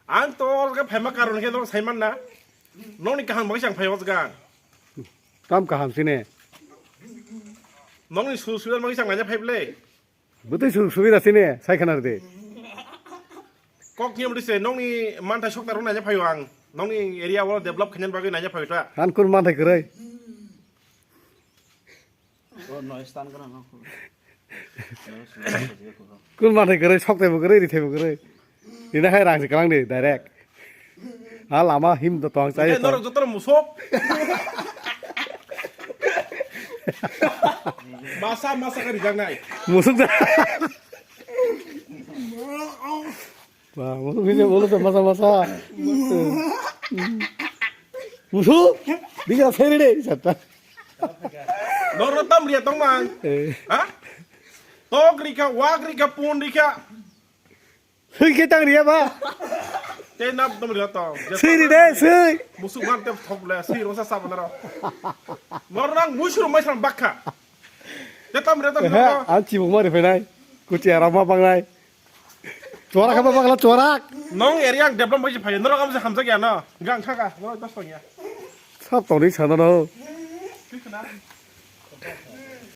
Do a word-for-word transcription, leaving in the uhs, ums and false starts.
Ang to orga phaima karon khe norok saiman na. Nokni kaham bagwi ang phai osga. Tam kaham sini. Nokni su sudan bagwi ang naija phai ble. Bwtwi su subida sini sai khanar de. Kok niam ri se nokni manthai sokta rok naija phai ang. Nokni area o develop khaina bagwi naija phai ta. Han kun manthai kwrwi. Oh, no, stand kana no. Kun manthai kwrwi, sok taibo kwrwi, ri taibo kwrwi. Nini hai rang se kwlang di, direct. Ha, lama him do tong chai. Norok joto musuk. Masa, masa ka rijak nai. Musuk da. Ba, musuk hini bolo sa masa masa. Musuk. Diga seri de sata. Norok tam ria tong mang. Eh. Ha? Tok rikha, wak rikha, pun rikha. Sui ke tang ria ba. Te nap dom ria tong. Sui ri de, sui. Musuk man te thok le, sui rosa sa banaro. Norok nang muisur mai sang bakha. Te tam ria tong. He, an chibuk mari phainai. Kuchi ara ma bangnai. Chorak apa bakla chorak? Nong area ang develop bai phai. Norok amsa hamsa kya na? Gang thaka. Norok dos tong ya. Sab tongni sana no. Thik na.